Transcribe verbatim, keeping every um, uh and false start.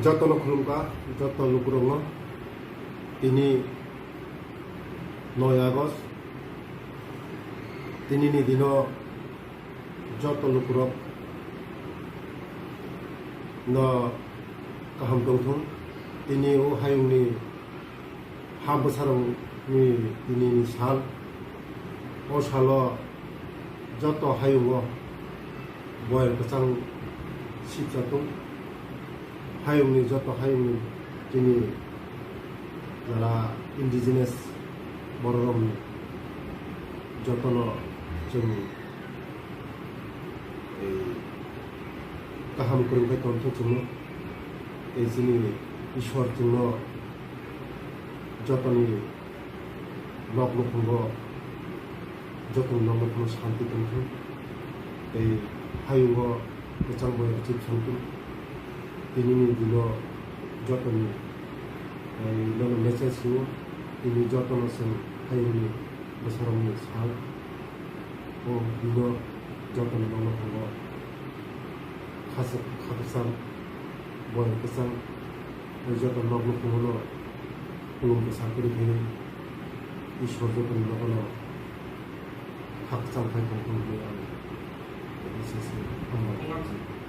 Jotono khulumkha, joto lukurokno. Tini noi August, tinini dino joto lukurok no kaham tongthung. Tini o hayungni ha bwsarokni tinini sal. O salo joto hayungo boyar kwchang sipsa tung. Hayungni joto hayungni chini jara indigenous bororokni jotono chwng, eh, kaham kwrwng khe tongthok chwngno. Tei chini Ishwar chwngno jotoni nok nukhungo, jotoni nok nukhungo santi tongthung tei hayungo kwchang boyar chip songthung. Tinini dino jotoni, eh, nono message rwo, tini jotono chwng hayungni bwsarokni sal. O dino jotoni nok nukhungo khaswk kha kwchang, boyar kwchang, tei joto nok nukhungo no khulum bwsa kwrwi khe Ishwar jotoni nogono khakchang khai tongthung hinwi ang S S C hambai.